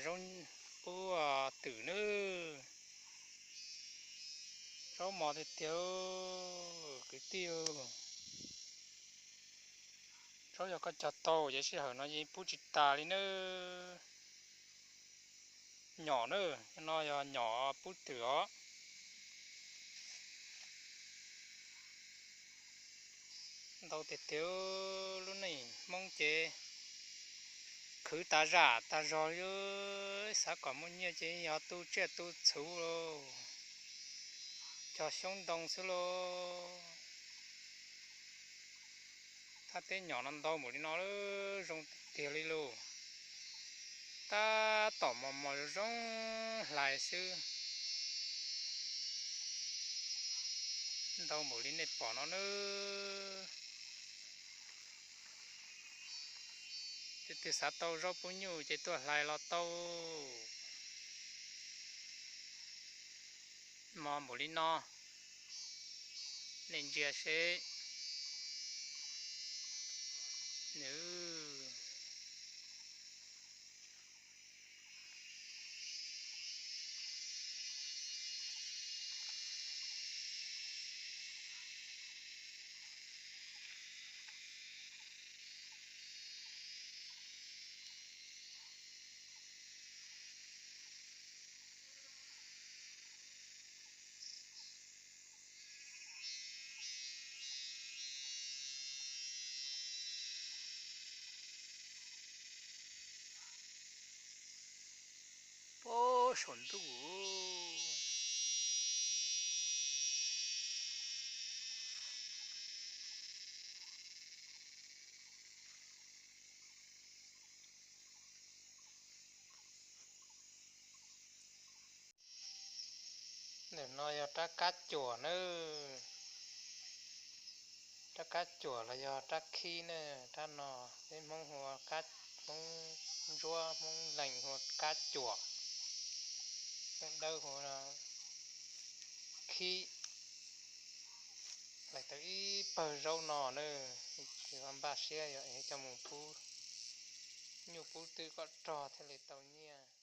Zaub pub twm nawb. Zaub mos tiag tiag kwv tij. Zaub yog koj cog tau ces sij hawm no yeej pub tsis tas li nawb. Nyom na, no yog nyom pub twm os. Ntau tiag tiag, lub neej Hmoob ces khwv tas zam tas zog li. Xav kom muaj nyiaj ces yog tu tsiaj tu txhuv lauj, cog xyoob ntoo xwb lauj. Thaj teb nyom no ntau npaum li no, zoo tiag tiag li lauj. Tab tom mos mos zoo hlais xwb. Ntau npaum li nej pom no nawb. Tus twg xav tau zaub pub nyuj ces tuaj hlais los tau. Mos npaum li no, nej ntsia seb. Pob saum ntuj. Ntawm no yog rab kab cuam nawb. Rab kab cuam los yog rab khib na. Rab no peb Hmoob hu, Hmoob Ntsuab Hmoob Lees hu kab cuam, Hmoob Dawb hu khib. Hlais tau ib pawg zaub no na, tsis npaj siab yog coj mus pub nyuj pub twm kom rog thiaj li tau nyiaj.